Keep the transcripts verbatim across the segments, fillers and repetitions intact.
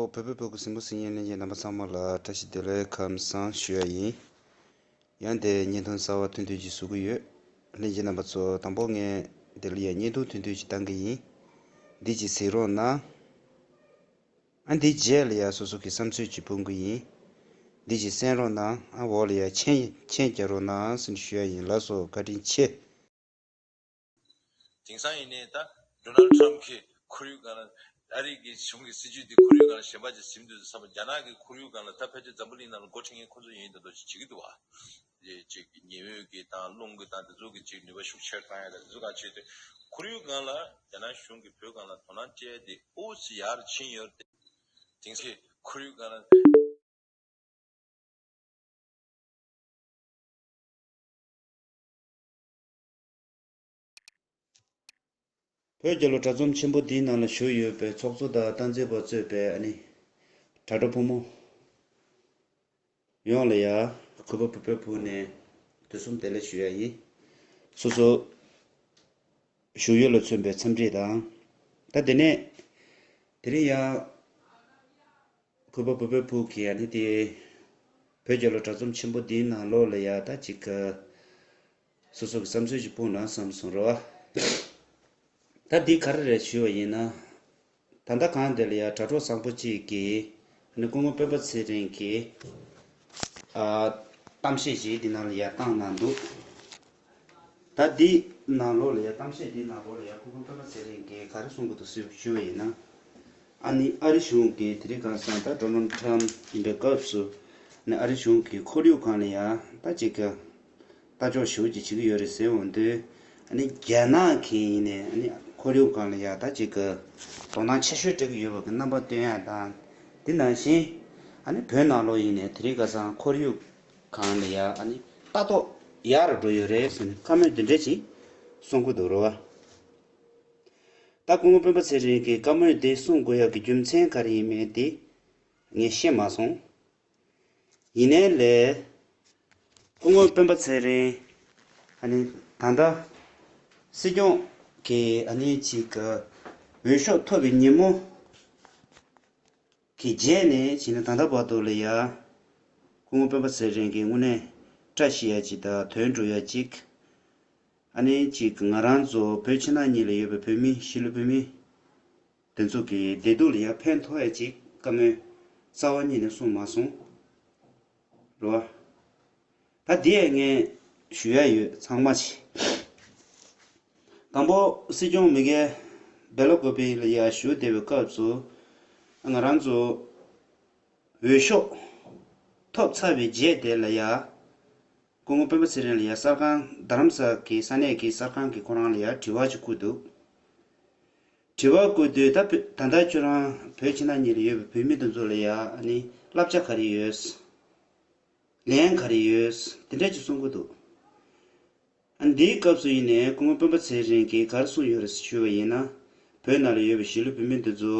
བོད་པའི་བོད་ཀྱི་སྲིན་པོ་སྲིན་ཡན་ལྷན་རྒྱས་རྣམ་པ་ཚང་མ་ལ་བཀྲ་ཤིས་བདེ་ལེགས་ཁམས་བཟང་ཞུ་ཡ་ཡིན། ཡང་འདིར་བརྙན་ཐུང་གསར་པ་ཐུང་ཐུང་ཅིག་བཟོ་གི་ཡོད། ལྷན་རྒྱས་རྣམ་པ་ཚོ་དང་པོ་ངས་འདི་ལ་ཡ་བརྙན་ཐུང་ཐུང་ཐུང་ཅིག་བཏང་གི་ཡིན། འདི་ཅིག་གཟིགས་རོགས་གནང་། ཨ་འདི་རྗེས་ལ་ཡ་སོ་སོ་གི་བསམ་ཚུལ་ཅིག་སྤུངས་གི་ཡིན། འདི་ཅིག་གསན་རོགས་གནང་། ཨ་འོག་ལ་ཡ་མཆན་མཆན་རྒྱག་རོགས་གནང་ཟེར་ནས་ཞུ་ཡ་ཡིན། ལགས་སོ། བཀའ་དྲིན་ཆེ། དེང་སང་ཡིན་ནའི་ད་ཌོ་ནལ་ཊམ་གྱི་ཁོར་ཡུག་སྒང་ལ། ཨ་རི་གི་གཞུང་གི་སྲིད་ཇུས་དེ་ཁོར་ཡུག་སྒང་ལ་གཞན་པ་ཅིག་ཟིན་འདུག་བསམ་པ། རྒྱ་ནག་གི་ཁོར་ཡུག་སྒང་ལ་ད་ཕལ་ཆེར་འཛམ་བུ་གླིང་ནང་ལ་འགོ་ཁྲིད་མཁན་ཁོ་ཚོ་ཡིན་ད་དོ་ཅིག་བྱེད་ཀྱི་འདུག་བ། ཅིག་ཉི་འོད་ཀྱི་དང་རླུང་གི་དང་དེ་ཚོ་གི་ཅིག་ནུས་པ་ཤུགས་ཆེར་བཏང་ཡ་ད་དེ་ཚོ་གང་བྱེད་དུས་ཁོར་ཡུག་སྒང་ལ་རྒྱ་ནག་གཞུང་གིས་བོད་སྒང་ལ་དོ་སྣང་སྤྲད་དེ་ཨོ་ཙི་ཡར་ཕྱིན་ཡོད་རེད། དེང་སང་ཁོར་ཡུག་སྒང་ལ། བོད་རྒྱལ་ལོ་གྲྭ་ཚོམས་ཆེན་པོ་འདིའི་ནང་ལ་བཞུགས་ཡོད་པའི་ཚོགས་གཙོ་དང་སྟངས་འཛིན་པ་གཙོས་པའི་ཨ་ནི་དྲ་གྲོགས་ཕོ་མོ་ཡོངས་ལ་ཡ་གུས་པ་བོད་པའི་བུ་ནས་དུས་གསུམ་བདེ་ལེགས་ཞུ་ཡ་ཡིན། སོ་སོ་བཞུགས་ཡུལ་ལ་མཚོན་པའི་འཚམས་འདྲི་དང་། ད་དེ་ནས་དེ་རིང་ཡང་གུས་པ་བོད་པའི་བུ་གིས་ཨ་ནི་དེ་བོད་རྒྱལ་ལོ་གྲྭ་ཚོམས་ཆེན་པོ་འདིའི་ནང་ལོགས་ལ་ཡ་ད་ཅིག་གི་སོ་སོ་གི་བསམ་ཚུལ་ཞིག་སྤུངས་ན་བསམ་སོང་རོ། ད་འདི་ག་རེ་རེད་ཞུས་པ་ཡིན་ན། ད་ལྟ་གང་དེ་ལ་ཡ་དྲ་གྲོགས་བཟང་པོ་གཅིག་གིས་ཨ་ནི་སྐུ་ངོ་སྤེན་པ་ཚེ་རིང་གིས་ཨ་གཏམ་བཤད་ཞིག་འདི་ནང་ལ་ཡ་བཏང་གནང་འདུག་ད་འདི་ནང་ལོགས་ལ་ཡ་གཏམ་བཤད་འདི་ནང་ལོགས་ལ་ཡ་སྐུ་ངོ་སྤེན་པ་ཚེ་རིང་གིས་ག་རེ་གསུང་གི་འདུག་ཞུས་པ་ཡིན་ན། ཨ་ནི་ཨ་རི་གཞུང་གིས་དེ་རིང་ཁ་སང་ད་ཌོ་ནལ་ཊམ་ཡིན་པའི་སྐབས་སུ་ནི་ཨ་རི་གཞུང་གིས་ཁོར་ཡུག་སྒང་ལ་ཡ་ད་ཅིག་གི་ལྟ་ཕྱོགས་ཞེ་པོ་ཅིག་བྱེད་ཀྱི་ཡོད་རེད་ཟེར་འོང་དུས། ཨ་ནི་རྒྱ་ནག་གིས་ཡིན་ནའི་ཨ་ནི་ཁོར་ཡུག་སྒང་ལ་ཡ་ད་ཅིག་གི་དོ་སྣང་ཆེ་ཤོས་སྤྲད་ཀྱི་ཡོད་པ་གི་རྣམ་པ་སྟོན་ཡ་དང་། དེ་ནང་བཞིན་ཨ་ནི་བོད་ནང་ལོགས་ཡིན་ནའི་དེ་རིང་ཁ་སང་ཁོར་ཡུག་སྒང་ལ་ཡ་ཨ་ནི་ལྟ་རྟོག་ཡག་རུ་འགྲོ་ཡོད་རེད་ཟེར་ནས་བཀའ་མོལ་འདི་འདྲ་ཅིག་གསུང་གི་འདུག་རོ། ད་སྐུ་ངོ་སྤེན་པ་ཚེ་རིང་གིས་བཀའ་མོལ་འདི་གསུང་དགོས་ཡག་གི་རྒྱུ་མཚན་ག་རེ་ཡིན་མིན་དེ་ངས་ཤེས་མ་སོང་། ཡིན་ནའི་ལས། སྐུ་ངོ་སྤེན་པ་ཚེ་རིང་ཨ་ནི་ད་ལྟ་སྲིད་སྐྱོང་གི་ཨ་ནི་ཅིག་གི་འོས་ཤོག་ཐོབ་པའི་ཉིན་མོ་གི་རྗེས་ནས་བྱས་ན་ད་ལྟ་བར་དུ་ལ་ཡ། སྐུ་ངོ་སྤེན་པ་ཚེ་རིང་གིས་དངོས་གནས་བཀྲ་ཤིས་ཡ་ཅིག་དང་དོན་འགྲུབ་ཡ་ཅིག་ཨ་ནི་ཅིག་ང་རང་ཚོ་བོད་ཕྱི་ནང་གཉིས་ལ་ཡོད་པའི་བོད་མི་གཞིས་ལུས་བོད་མི་དེ་ཚོ་གི་བདེ་སྡུག་ལ་ཡ་ཕན་ཐོགས་ཡ་ཅིག་བཀའ་མོལ་རྩ་བ་ཉིད་ནས་གསུངས་མ་སོང་། རོ། ད་འདི་ཡས་ངས་ཞུ་ཡ་ཡོད་ཚང་མ་ཅིག་དང་པོ་སྲིད་སྐྱོང་མི་རྒན་བེ་ལ་ཀོ་པི་ལ་ཡ་བཞུགས་བསྡད་པའི་སྐབས་སུ་ང་རང་ཚོ་འོས་ཤོག་ཐོབ་ཚར་བའི་རྗེས་དེ་ལ་ཡ། སྐུ་ངོ་སྤེན་པ་ཚེ་རིང་ལ་ཡ་གསར་ཁང་རྡ་རམ་ས་ལ་གི་ས་གནས་ཀྱི་གསར་ཁང་གི་ཁོ་རང་ལ་ཡ་དྲི་བ་ཅིག་བསྐུར་འདུག་དྲི་བ་བསྐུར་དུས་ད་བོད་ད་ལྟ་ཁྱོད་རང་བོད་ཕྱི་ནང་གཉིས་ལ་ཡོད་པའི་བོད་མི་དེ་ཚོ་ལ་ཡ་ཨ་ནི་བསླབ་བྱ་ག་རེ་ཡོད། ལན་ག་རེ་ཡོད། དེ་འདྲ་ཅིག་གསུང་གི་འདུག་ཨ་འདིའི་སྐབས་སུ་ཡིན་ནའི་སྐུ་ངོ་སྤེན་པ་ཚེ་རིང་གིས་ག་རེ་གསུངས་ཡོད་རེད་ཞུས་པ་ཡིན་ན། བོད་ནང་ལ་ཡོད་པའི་གཞིས་ལུས་བོད་མི་འདི་ཚོ་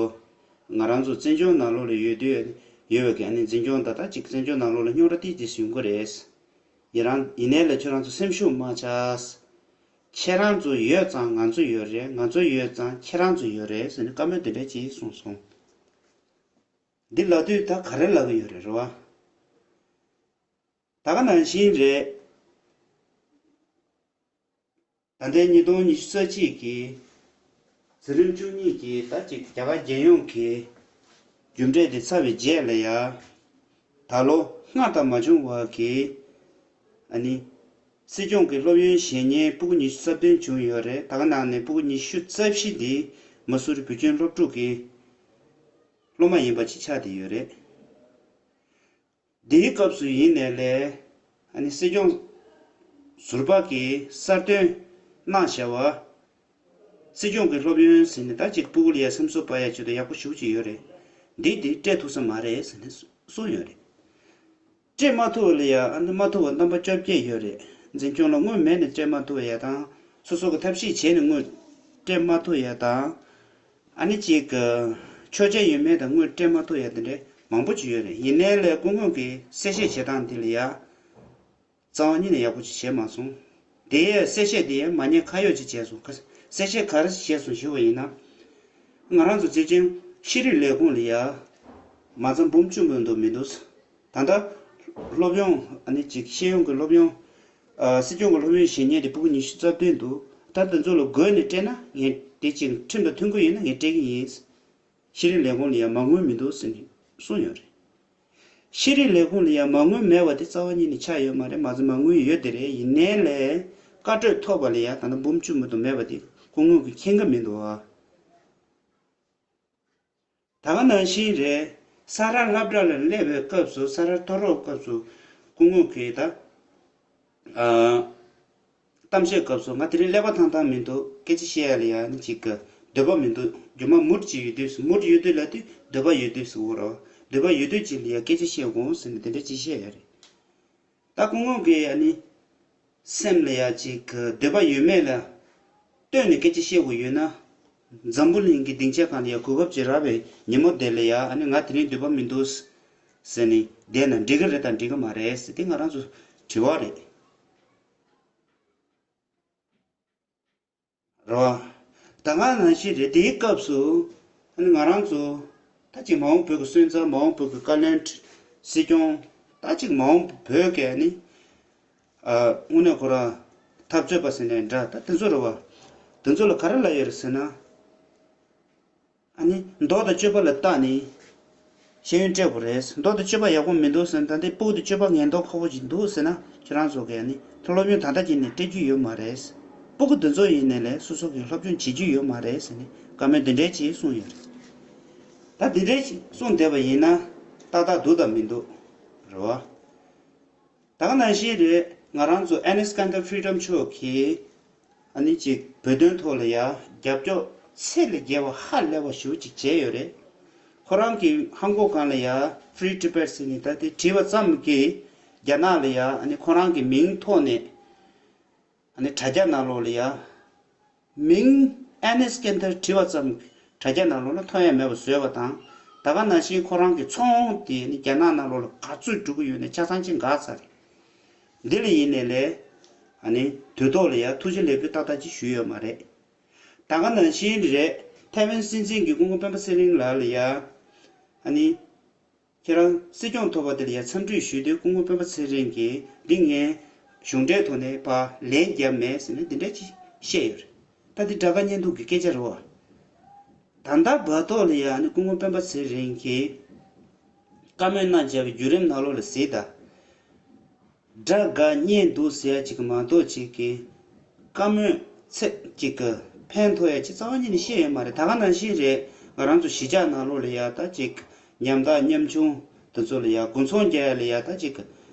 ང་རང་ཚོ་བཙན་བྱོལ་ནང་ལོགས་ལ་ཡོད་དུས་ཡོད་པའི་གི་ཨ་ནི་འཛིན་སྐྱོང་ད་ལྟ་ཅིག་བཙན་བྱོལ་ནང་ལོགས་ལ་རྙོག་དྲ་ཏིས་ཏིས་ཡོང་གི་རེད། ཡིན་རང་ཡིན་ནའི་ལས་ཁྱོད་རང་ཚོ་སེམས་ཤུགས་མ་ཆག་ཁྱེད་རང་ཚོ་ཡོད་ཙང་ང་ཚོ་ཡོད་རེད། ང་ཚོ་ཡོད་ཙང་ཁྱེད་རང་ཚོ་ཡོད་རེད་ཟེར་ནས་བཀའ་མོལ་དེ་འདྲ་ཅིག་གསུངས་སོང་། འདི་ལབ་དུས་ད་ག་རེ་ལབ་ཀྱི་ཡོད་རེད་རེད་བ། ད་ག་ནང་བཞིན་རེད། ད་ལྟའི་ཉིས་སྟོང་ཉི་ཤུ་རྩ་གཅིག་གི་འཛིན་རིམ་བཅུ་གཉིས་ཀྱི་ཟླ་གཅིག་རྒྱ་གར་རྒྱལ་ཡོངས་ཀྱི་རྒྱུ་འབྲས་དེ་ཚར་བའི་རྗེས་ལ་ཡ། ད་ལོ་སྔར་དང་མ་བྱུང་བ་གི་ཨ་ནི་སྲིད་སྐྱོང་གི་སློབ་ཡོན་བཞེས་མཁན་ཕྲུ་གུ་ཉི་ཤུ་རྩ་བདུན་བྱུང་ཡོད་རེད། ད་ག་ནང་ནས་ཕྲུ་གུ་ཉི་ཤུ་རྩ་བཞི་འདི་མ་སུ་རི་བོད་ཁྱིམ་སློབ་ཕྲུག་གི་སློབ་མ་ཡིན་པ་ཅིག་ཆགས་བསྡད་ཡོད་རེད། འདིའི་སྐབས་སུ་ཡིན་ནའི་ལས། ཨ་ནི་སྲིད་སྐྱོང་ཟུར་པ་གིས་གསར་བཏོན་གནང་བཞག་པ། སྲིད་སྐྱོང་གི་སློབ་ཡོན་ཟེར་ནས་ད་ཅིག་ཕྲུ་གུ་ལ་ཡ་སེམས་གསོ་སྤར་ཡ་ཆེད་དུ་ཡག་པོ་ཞེ་པོ་ཅིག་ཡོད་རེད། འདི་འདི་སྤྲད་ཐུབ་ས་མ་རེད་ཟེར་ནས་གསུངས་ཡོད་རེད། སྤྲད་མ་ཐུབ་པ་ལ་ཡ་ཨ་ནི་མ་ཐུབ་པ་རྣམ་པ་བཅོ་བརྒྱད་ཡོད་རེད། འཛིན་སྐྱོང་ལ་དངུལ་མེད་ནས་སྤྲད་མ་ཐུབ་པ་ཡ་དང་། སོ་སོ་གི་ཐབས་ཤེས་བྱས་ནས་དངུལ་སྤྲད་མ་ཐུབ་ཡ་དང་། ཨ་ནི་གཅིག་གི་ཆོས་ཆས་ཡོད་མེད་དང་དངུལ་སྤྲད་མ་ཐུབ་ཡ་དེ་འདྲའི་མང་པོ་ཅིག་ཡོད་རེད། ཡིན་ནའི་ལས་སྐུ་ངོ་གི་གསལ་བཤད་བྱེད་སྟངས་འདི་ལ་ཡ་རྩ་བ་ཉིད་ནས་ཡག་པོ་ཅིག་བྱས་མ་སོང་། དེ་ཡས་གསལ་བཤད་དེ་ཡས་མ་ཉེས་ཁ་གཡོག་ཅིག་བྱས་སོང་། གསལ་བཤད་ག་རེ་བྱས་སོང་ཞུ་བ་ཡིན་ན། ང་རང་ཚོ་བཙན་བྱོལ་ཤེས་རིག་ལས་ཁུངས་ལ་ཡ་ མ་རྩ་འབུམ་བཅུ་མ་གཏོགས་མི་འདུག་ད་ལྟ་སློབ་ཡོན་ཨ་ནི་ཅིག་ཤེས་ཡོན་གྱི་སློབ་ཡོན། ཨ། སྲིད་སྐྱོང་གི་སློབ་ཡོན་བཞེས་མཁན་དེ་ཕྲུ་གུ་ཉི་ཤུ་རྩ་བདུན་འདུག་ད་དེ་ཚོ་ལ་བགོས་ནས་སྤྲད་ན་ངས་དེ་ཅིག་ཁྲིམས་དང་མཐུན་གྱི་ཡོད་ན་ངས་སྤྲད་ཀྱི་ཡིན། ཤེས་རིག་ལས་ཁུངས་ལ་ཡང་མ་དངུལ་མི་འདུག་ཟེར་ནས་གསུངས་ཡོད་རེད། ཤེས་རིག་ལས་ཁུངས་ལ་ཡང་མ་དངུལ་མེད་པ་དེ་རྩ་བ་ཉིད་ནས་ཆགས་ཡོད་མ་རེད། མ་རྩ་མ་དངུལ་ཡོད་དེ་རེད། ཡིན་ནའི་ལས་བཀའ་འཁྲོལ་ཐོབ་པ་ལ་ཡང་ད་ལྟ་འབུམ་བཅུ་མ་གཏོགས་མེད་པ་དེ་སྐུ་ངོ་གིས་མཁྱེན་གྱི་མི་འདུག་ཨ། ད་ག་ནང་བཞིན་རེད། ས་རཱ་སློབ་གྲྭ་ལ་སླེབས་པའི་སྐབས་སུ། ས་རཱ་མཐོ་སློབ་སྐབས་སུ་སྐུ་ངོ་གིས་ད། ཨ། གཏམ་བཤད་སྐབས་སུ་ང་དེ་རིང་ཀླད་པ་ཐང་ཐང་མི་འདུག་སྐད་ཆ་བཤད་ཡ་ལ་ཡ་ནི་ཅིག་གི་འདོད་པ་མི་འདུག་རྒྱུ་མ་མུར་ཅིག་ཡོད་དུས་སུ། མུར་ཡོད་དུས་ལབ་དུས་འདོད་པ་ཡོད་དུས་སུ་འོ་རོ། འདོད་པ་ཡོད་དུས་ཅིག་ལ་ཡ་སྐད་ཆ་བཤད་དགོས་ཟེར་ནས་དེ་འདྲ་ཅིག་བཤད་ཡ་རེད། ད་སྐུ་ངོ་གིས་ཨ་ནི་སེམས་ལ་ཡ་ཅིག་གི་འདོད་པ་ཡོད་མེད་ལ་ལྟོས་ནས་སྐད་ཆ་བཤད་དགོས་ཡོད་ན། འཛམ་བུ་གླིང་གི་སྡིངས་ཆ་སྒང་ལ་ཡ་གོ་སྐབས་ཅིག་རག་པའི་ཉིན་མོ་དེ་ལ་ཡ་ཨ་ནི་ང་དེ་རིང་འདོད་པ་མི་འདུག་ཟེར་ནས་བསྡད་ན་འགྲིག་གི་རེད་དང་འགྲིག་གི་མ་རེད་ཟེར། དེ་ང་རང་ཚོ་དྲི་བ་རེད། རེད་བ། ད་ག་ནང་བཞིན་རེད། དེའི་སྐབས་སུ་ཨ་ནི་ང་རང་ཚོ་ད་ཅིག་མ་འོངས་བོད་ཀྱི་སོན་རྩ། མ་འོངས་བོད་ཀྱི་བཀའ་བློན་སྲིད་སྐྱོང་། ད་ཅིག་མ་འོངས་བོད་ཀྱི་ཨ་ནི་ཨ་དངོས་གནས་ཁོ་རང་འཐབ་རྩོད་པ་ཟེར་ནའི་འདྲ། ད་དེ་ཚོ་རེད་བ། དེ་ཚོ་ལ་ག་རེ་ལབ་ཡོད་རེད་ཟེར་ན། ཨ་ནི་མདོག་དང་སྤྱོད་པ་ལ་བལྟས་ནས་ཤེས་ཡོན་སྤྲད་དགོས་རེད། མདོག་དང་སྤྱོད་པ་ཡག་པོ་མི་འདུག་ཟེར་ན། ད་ལྟའི་ཕྲུ་གུ་དང་སྤྱོད་པ་ངན་མདོག་ཁ་པོ་ཅིག་འདུག་ཟེར་ན། ཁྱེད་རང་ཚོ་གིས་ཨ་ནི་སློབ་ཡོན་ད་ལྟ་ཅིག་ནས་སྤྲད་རྒྱུ་ཡོད་མ་རེད། ཕྲུ་གུ་འདི་ཚོ་ཡིན་ནའི་ལས་སོ་སོ་གིས་སློབ་སྦྱོང་བྱེད་རྒྱུ་ཡོད་མ་རེད་ཟེར་ནས་བཀའ་མོལ་འདི་འདྲའི་ཅིག་གསུངས་ཡོད་རེད། ད་འདི་འདྲའི་ཅིག་གསུངས་བསྡད་པ་ཡིན་ན་ཏག་ཏག་འདུག་དང་མི་འདུག་རེད་བ། ད་ག་ནང་བཞིན་རེད། ང་རང་ཚོ་ཨེ་ནེ་སི་ཀན་ད་ཕི་རི་ཌམ་མཆོག་གིས་ཨ་ནི་ཅིག་བོད་དོན་ཐོག་ལ་ཡ་རྒྱབ་སྐྱོར་ཚད་ལས་བརྒལ་བ་ཧ་ལས་པ་ཞེ་པོ་ཅིག་བྱས་ཡོད་རེད། ཁོ་རང་གི་ཧང་གོ་སྒང་ལ་ཡ་Free Tibet ཟེར་ནས་ད་དེ་བྲིས་པ་ཙམ་གྱིས་རྒྱ་ནག་ལ་ཡ་ཨ་ནི་ཁོ་རང་གི་མིང་ཐོག་ནས་ཨ་ནི་དྲ་རྒྱ་ནང་ལོགས་ལ་ཡ། མིང་ཨེ་ནེ་སི་ཀན་ད་བྲིས་པ་ཙམ་དྲ་རྒྱ་ནང་ལོགས་ལ་ཐོན་ཡ་མེད་པ་བཟོས་པ་དང་། ད་ག་ནང་བཞིན་ཁོ་རང་གི་ཚོང་དེ་ནི་རྒྱ་ནག་ནང་ལོགས་ལ་ག་ཚོད་འགྲོ་གི་ཡོད་ན་ཆ་ཚང་ཅིག་འགག་ཚར་རེད། འདི་ལ་ཡིན་ནའི་ལས་ཨ་ནི་དུས་ཐོག་ལ་ཡ་ཐུགས་རྗེ་ལེགས་འབུལ་ཏག་ཏག་ཅིག་ཞུས་ཡོད་མ་རེད། ད་ག་ནང་བཞིན་རེད། ཐའེ་ཝན་སྲིད་འཛིན་གྱིས་སྐུ་ངོ་སྤེན་པ་ཚེ་རིང་ལགས་ལ་ཡ་ཨ་ནི། ཁྱེད་རང་སྲིད་སྐྱོང་ཐོབ་པ་དེ་ལ་ཡ་འཚམས་འདྲི་ཞུས་དུས་སྐུ་ངོ་སྤེན་པ་ཚེ་རིང་གིས་འདི་ངས་གཞུང་འབྲེལ་ཐོག་ནས་ཕར་ལན་བརྒྱབ་མེད་ཟེར་ནས་འདི་འདྲ་ཅིག་བཤད་ཡོད་རེད། ད་འདི་དགྲ་དགའ་གཉེན་སྡུག་གི་སྐད་ཆ་རེད་བ། ད་ལྟ་བར་ཐོག་ལ་ཡ་ནི་སྐུ་ངོ་སྤེན་པ་ཚེ་རིང་གིས་བཀའ་མོལ་གནང་བྱས་པའི་བརྒྱུད་རིམ་ནང་ལོགས་ལ་གཟིགས་དང་། དགྲ་དགའ་གཉེན་སྡུག་ཟེར་ཡ་ཅིག་གི་མ་གཏོགས་ཅིག་གི་བཀའ་མོལ་ཚིག་ཅིག་གི་ཕན་ཐོགས་ཡ་ཅིག་རྩ་བ་ཉིད་ནས་བཤད་ཡོད་མ་རེད། ད་ག་ནང་བཞིན་རེད། ང་རང་ཚོ་གཞིས་ཆགས་ནང་ལོགས་ལ་ཡ་ད་ཅིག་ཉམ་ཐག་ཉམ་ཆུང་དེ་ཚོ་ལ་ཡ་དགོང་ཚོང་རྒྱག་ཡ་ལ་ཡ་ད་ཅིག་གི་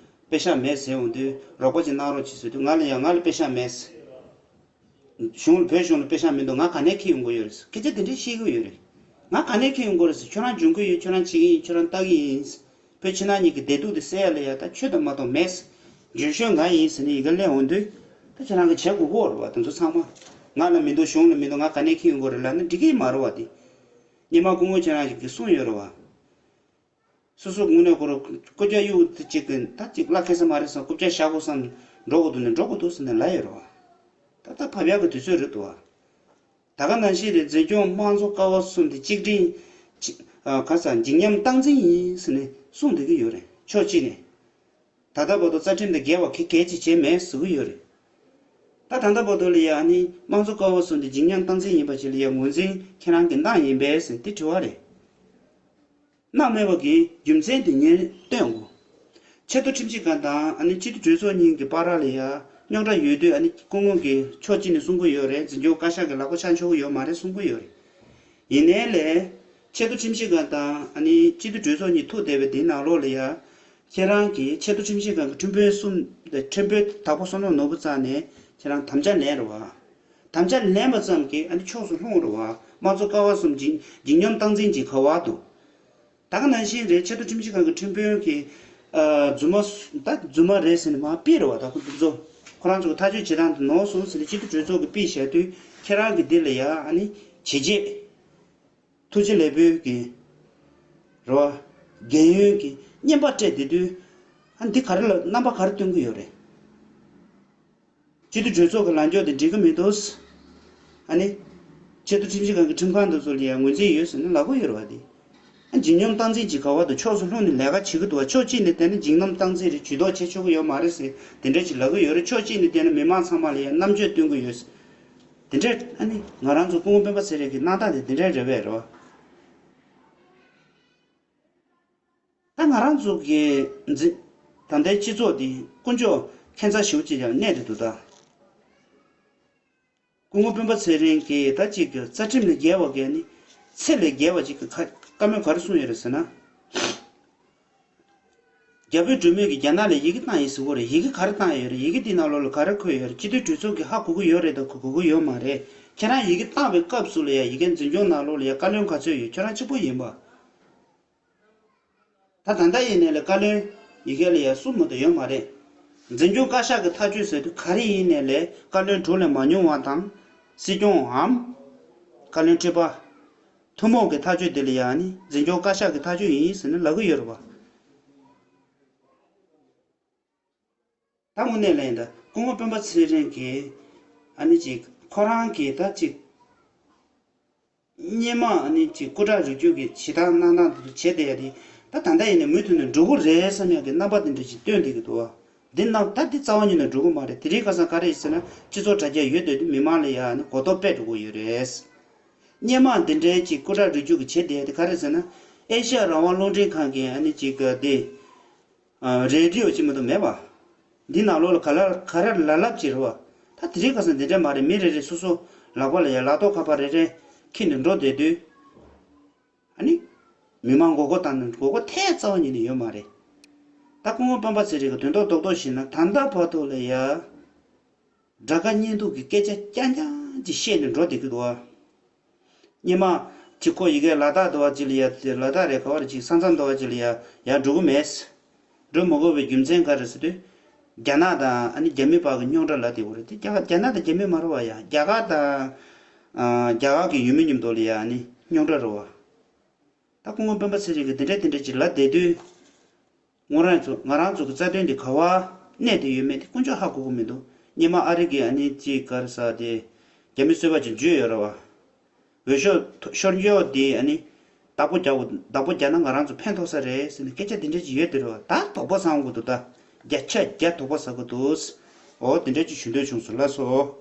པེ་ཤག་མེད་ཟེར་འོང་དུས། རོགས་པ་ཅིག་གནང་རོགས་བྱེད་ཟེར་དུས། ང་ལ་ཡ་ང་ལ་པེ་ཤག་མེད། གཞུང་ལ། བོད་གཞུང་ལ་པེ་ཤག་མི་འདུག་ང་ག་ནས་འཁྱེར་ཡོང་དགོས་ཡོད་རེད་ཟེར། སྐད་ཆ་དེ་འདྲ་བཤད་ཀྱི་ཡོད་རེད། ང་ག་ནས་འཁྱེར་ཡོང་དགོས་རེད་ཟེར། ཁྱོད་རང་འཇོན་གྱི་ཡོད། ཁྱོད་རང་བྱེད་ཀྱི་ཡིན། ཁྱོད་རང་ལྟ་གི་ཡིན། བོད་ཕྱི་ནང་གཉིས་ཀྱི་བདེ་སྡུག་དེ་སེལ་ཡ་ལ་ཡ་ད་ཁྱོད་དང་མ་གཏོགས་མེད། རྒྱུན་གཞོན་ང་ཡིན་ཟེར་ནས་ཡི་གེ་སླེབས་འོང་དུས། ད་ཁྱེད་རང་གིས་བྱེད་དགོས་ཀྱི་ཡོད་རེད་བ། དེ་ཚོ་ཚང་མ། ང་ལ་མི་འདུག་གཞུང་ལ་མི་འདུག་ང་ག་ནས་འཁྱེར་ཡོང་དགོས་རེད་ལབ་ན་འགྲིག་གི་མ་རེད་བ། དེ་སྔོན་མ་སྐུ་ངོ་ཁྱེད་རང་གིས་གསུངས་ཡོད་རེད་བ། སོ་སོ་དངོས་གནས་ཁོ་རང་རྐུབ་བཀྱག་གཡུག་དེ་ཅིག་གི་ད་ཅིག་གླགས་ཁེལ་ས་མ་རེད་བསམ། རྐུབ་བཀྱག་བཞག་དགོས་བསམ། འགྲོ་དགོས་འདུག་ན་འགྲོ་དགོས་འདུག་ཟེར་ནས་ལབ་ཡོད་རེད་བ། ད་ལྟ་བབས་ཡག་གི་དུས་ཚོད་རེད་འདུག་བ། ད་ག་ནང་བཞིན་རེད། འཛིན་སྐྱོང་དམངས་གཙོ་ཀ་བ་གསུམ་དེ་གཅིག་སྒྲིལ། གཅིག་ཨ་ག་ས་འཇིགས་ཉམས་སྟངས་འཛིན་ཡིན་ཟེར་ནས་གསུངས་བསྡད་ཀྱི་ཡོད་རེད། ཕྱོགས་གཅིག་ནས། ད་ལྟ་བར་དུ་རྩ་ཁྲིམས་དང་འགལ་བ་ག་གས་ཅིག་བྱས་མེད་ཟེར་གྱི་ཡོད་རེད། ད་ད་ལྟ་བར་དུ་ལ་ཡ་ནི་དམངས་གཙོ་ཀ་བ་གསུམ་དེ་འཇིགས་ཉམས་སྟངས་འཛིན་ཡིན་པ་ཞིག་ལ་ཡ་ངོས་འཛིན་ཁྱེད་རང་གིས་གནང་ཡིན་པས་ཟེར་དེ་དྲི་བ་རེད། གནང་མེད་པ་གི་རྒྱུ་མཚན་དེ་ངས་སྟོན་དགོས། ཆེས་མཐོ་ཁྲིམས་ཞིབ་ཁང་དང་ཨ་ནི་སྤྱི་འཐུས་གྲོས་ཚོགས་གཉིས་ཀྱི་བར་ལ་ཡ་རྙོག་དྲ་ཡོད་དུས། ཨ་ནི་སྐུ་ངོ་གིས་ཕྱོགས་གཅིག་ནས་གསུང་གི་ཡོད་རེད། འཛིན་སྐྱོང་བཀའ་ཤག་གི་ལག་པ་འཆང་ཆོག་གི་ཡོད་མ་རེད་གསུང་གི་ཡོད་རེད། ཡིན་ནའི་ལས། ཆེས་མཐོ་ཁྲིམས་ཞིབ་ཁང་དང་ཨ་ནི་སྤྱི་འཐུས་གྲོས་ཚོགས་གཉིས་ཐུག་བསྡད་པའི་དེའི་ནང་ལོགས་ལ་ཡ། ཁྱེད་རང་གིས་ཆེས་མཐོ་ཁྲིམས་ཞིབ་ཁང་གི་ཁྲིམས་དཔོན་གསུམ། ཁྲིམས་དཔོན་དྭགས་པོ་བསོད་ནམས་ནོར་བུ་རྩ་ནས་ཁྱེད་རང་དམ་བཅའ་ལེན་རེད་བ། དམ་བཅའ་ལེན་པ་ཙམ་གྱིས་ཨ་ནི་ཕྱོགས་སུ་ལྷུང་རེད་བ། དམངས་གཙོ་ཀ་བ་གསུམ་འཇིགས་འཇིགས་ཉམས་སྟངས་འཛིན་གྱི་ག་བ་འདུག་ད་ག་ནང་བཞིན་རེད། ཆེས་མཐོ་ཁྲིམས་ཞིབ་ཁང་གི་ཁྲིམས་དཔོན་གྱི་ཨ་རྫུན་མ་སུ། ད་རྫུན་མ་རེད་ཟེར་ནས་མར་ཕུད་རེད་བ། ད་ཁོ་འདི་ཚོ་ཁོ་རང་ཚོ་གི་ཐག་གཅོད་བྱེད་སྟངས་དེ་ནོར་སོང་ཟེར་ནས་སྤྱི་འཐུས་གྲོས་ཚོགས་ཀྱིས་ཕུད་བཞག་དུས། ཁྱེད་རང་གིས་འདི་ལ་ཡ་ཨ་ནི་བྱས་རྗེས། ཐུགས་རྗེ་ལེགས་འབུལ་གྱི་རེད་བ། རྒན་ཡོལ་གྱི་རྔན་པ་སྤྲད་བསྡད་དུས། ཨ་འདི་ག་རེ་ལ་རྣམ་པ་ག་རེ་སྟོན་གྱི་ཡོད་རེད། སྤྱི་འཐུས་གྲོས་ཚོགས་ཀྱི་ལངས་ཕྱོགས་དེ་འགྲིག་གི་མི་འདུག་ཨ་ནི་ཆེས་མཐོ་ཁྲིམས་ཞིབ་ཁང་གི་ཁྲིམས་ཁང་དེ་ཚོ་ལ་ཡང་ངོས་འཛིན་ཡོད་ཟེར་ནས་ལབ་ཀྱི་ཡོད་རེད་བ། དེ་ འཇིགས་སྙོམས་སྟངས་འཛིན་གྱི་ག་བ་དང་ཕྱོགས་སུ་ལྷུང་ནས་ལས་ཀ་བྱེད་ཀྱི་འདུག་བ། ཕྱོགས་གཅིག་ནས་བལྟས་ན་འཇིགས་སྙོམས་སྟངས་འཛིན་རེད། ཇུས་གཏོགས་བྱེད་ཆོག་གི་ཡོད་མ་རེད་ཟེར་དེ་འདྲ་ཅིག་ལབ་ཀྱི་ཡོད་རེད། ཕྱོགས་གཅིག་ནས་བལྟས་ན་མི་མང་ཚང་མ་ལ་ཡང་རྣམ་དཔྱོད་སྟོན་གྱི་ཡོད་ཟེར། དེ་འདྲ་ཨ་ནི་ང་རང་ཚོ་སྐུ་ངོ་སྤེན་པ་ཚེ་རིང་གི་གནང་སྟངས་དེ་དེ་འདྲ་རེད་པས་རེད་བ། ད་ང་རང་ཚོ་གི་འཛི་ད་ལྟའི་སྤྱི་ཚོགས་འདི་དཀོན་མཆོག་མཁྱེན་རྩ་ཞེ་པོ་ཅིག་ཀྱང་གནས་རེད་འདུག་ད། སྐུ་ངོ་སྤེན་པ་ཚེ་རིང་གིས་ད་ཅིག་རྩ་ཁྲིམས་ལས་འགལ་བ་གས་ནི་ཚད་ལས་འགལ་བ་ཅིག་གི་ཁ་བཀའ་མོལ་ག་རེ་གསུངས་ཡོད་རེད་ཟེར་ན། རྒྱ་བོད་གྲོས་མོལ་གྱི་རྒྱ་ནག་ལ་ཡི་གེ་བཏང་ཡིན་ཟེར་གོ་རེད། ཡི་གེ་ག་རེ་བཏང་ཡོད་རེད། ཡི་གེ་འདི་ནང་ལོགས་ལ་ག་རེ་འཁོད་ཡོད་རེད། སྤྱི་འཐུས་གྲོས་ཚོགས་ཀྱིས་ཧ་གོ་གི་ཡོད་རེད་དང་གོ་གོ་གི་ཡོད་མ་རེད། ཁྱེད་རང་ཡི་གེ་བཏང་བའི་སྐབས་སུ་ལ་ཡ་ཡི་གེ་འཛིན་སྐྱོང་ནང་ལོགས་ལ་ཡ་བཀའ་བློན་ག་ཚོད་ཡོད་ཁྱོད་རང་གཅིག་པོ་ཡིན་པ། ད་ད་ལྟ་ཡིན་ནའི་ལ་བཀའ་བློན་ཡི་གེ་ལ་ཡ་གསུམ་མ་གཏོགས་ཡོད་མ་རེད། འཛིན་སྐྱོང་བཀའ་ཤག་གི་ཐག་གཅོད་ཟེར་དུས་ག་རེ་ཡིན་ནའི་ལས་བཀའ་བློན་དྲུག་ལས་མ་ཉུང་བ་དང་། སྲིད་སྐྱོང་འམ། བཀའ་བློན་ཁྲི་པ། ཐུན་མོང་གི་ཐག་གཅོད་དེ་ལ་ཡ་ནི་འཛིན་སྐྱོང་བཀའ་ཤག་གི་ཐག་གཅོད་ཡིན་ཟེར་ནས་ལབ་གི་ཡོད་རེད་བ། ད་དངོས་གནས་ལ་ཡིན་ད་སྐུ་ངོ་སྤེན་པ་ཚེ་རིང་གིས་ཨ་ནི་ཅིག་ཁོ་རང་གིས་ད་ཅིག་སྔོན་མ་ཨ་ནི་ཅིག་སྐུ་དྲག་རིགས་རྒྱུད་ཀྱི་བྱེད་སྟངས་གནང་སྟངས་དེ་ཚོ་བྱས་བསྡད་ཡ་དེ་ད་ད་ལྟ་ཡིན་ནའི་མུ་མཐུད་ནས་འགྲོ་གི་རེད་བསམ་ཡ་གི་རྣམ་པ་དེ་འདྲ་ཅིག་སྟོན་བསྡད་ཀྱི་འདུག་བ། འདི་རྣམས་ད་འདི་རྩ་བ་ཉིད་ནས་འགྲོ་གི་མ་རེད། དེ་རིང་ཁ་སང་ག་རེ་ཡིན་ཟེར་ན་སྤྱི་ཚོགས་དྲ་རྒྱ་ཡོད་བསྡད་དུས་མི་མང་ལ་ཡ་ཨ་ནི་གོ་རྟོགས་སྤེལ་འགྲོ་གི་ཡོད་རེད། སྔོན་མ་འདི་འདྲའི་ཅིག་སྐུ་དྲག་རིགས་རྒྱུད་ཀྱི་བྱེད་བསྡད་ཡ་དེ་ག་རེ་ཟེར་ན་ཨེ་ཤ་ཡ་རང་དབང་རླུང་འཕྲིན་ཁང་གི་ཨ་ནི་ཅིག་ག་དེ། རེ་ཌི་ཡོ་ཅིག་མ་གཏོགས་མེད་པ། འདི་ནང་ལོགས་ལ་ག་ལ་ག་རེ་ལབ་ལབ་ཅིག་རེད་བ། ད་དེ་རིང་ཁ་སང་འདི་འདྲ་མ་རེད། མི་རེ་རེ་སོ་སོ་ལག་པ་ལ་ཡ་ལག་ཐོག་ཁ་པར་རེ་རེ་འཁྱེར་ནས་འགྲོ་བསྡད་དུས། ཨ་ནི། མི་མང་མགོ་སྐོར་བཏང་ནས་མགོ་སྐོར་ཐེབས་རྩ་བ་ཉིད་ནས་ཡོད་མ་རེད། ད་སྐུ་ངོ་སྤེན་པ་ཚེ་རིང་གི་དོན་དག་རྡོག་རྡོག་ཞིག་ན་ད་ལྟ་བར་དུ་ལ་ཡ། དགྲ་དགའ་གཉེན་སྡུག་གི་སྐད་ཆ་རྐྱང་རྐྱང་ཅིག་བཤད་ནས་འགྲོ་བསྡད་ཀྱི་འདུག་བ། སྔོན་མ་ཅིག་ཁོ་ཡི་གེ་ལ་དྭགས་འདྲ་བ་ཅིག་ལ་ཡ་དེ་ལ་དྭགས་རེད་ག་བ་རེད་ཅིག་ས་མཚམས་འདྲ་བ་ཅིག་ལ་ཡ་ཡར་འགྲོ་གི་མེད། འགྲོ་མ་དགོས་པའི་རྒྱུ་མཚན་ག་རེ་ཟེར་དུས། རྒྱ་ནག་དང་ཨ་ནི་རྒྱ་མི་བར་གྱི་རྙོག་དྲ་ལབ་བསྡད་ཡོད་རེད་དེ་རྒྱ་གར་རྒྱ་ནག་དང་རྒྱ་མི་མ་རེད་བ་ཡ་རྒྱ་གར་དང་། ཨ། རྒྱ་གར་གྱི་ཡུལ་མི་མཉམ་དུ་ལ་ཡ་ཨ་ནི་རྙོག་དྲ་རེད་བ། ད་སྐུ་ངོ་སྤེན་པ་ཚེ་རིང་གིས་དེ་འདྲ་དེ་འདྲ་ཅིག་ལབ་བསྡད་དུས། ང་རང་ཚོ་ང་རང་ཚོ་གི་རྩ་དོན་འདི་ག་བ་གནས་བསྡད་ཡོད་མེད་དེ་དཀོན་མཆོག་ཧ་གོ་གི་མི་འདུག་སྔོན་མ་ཨ་རི་གི་ཨ་ནི་ཅིག་ག་རེ་ཟེར་དེ་རྒྱ་མི་གསོལ་བ་ཅིག་འཇུས་ཡོད་རེད་བ། འོས་ཤོག་ཐོ་ཤོར་འགྱོག་དེ་ཨ་ནི་བདག་པོ་རྒྱག་དགོས་བདག་པོ་རྒྱག་ན་ང་རང་ཚོ་ཕན་ཐོགས་ས་རེད་ཟེར་ནས་སྐད་ཆ་དེ་འདྲ་ཅིག་ཡོད་དེ་རེད་བ། ད་དོགས་པ་ཟ་དགོས་འདུག་ད་བརྒྱ་ཆ་བརྒྱ་དོགས་པ་ཟ་དགོས་འདུག་འོ་དེ་འདྲ་ཅིག་ཞུ་འདོད་བྱུང་སོང་ལགས་སོ།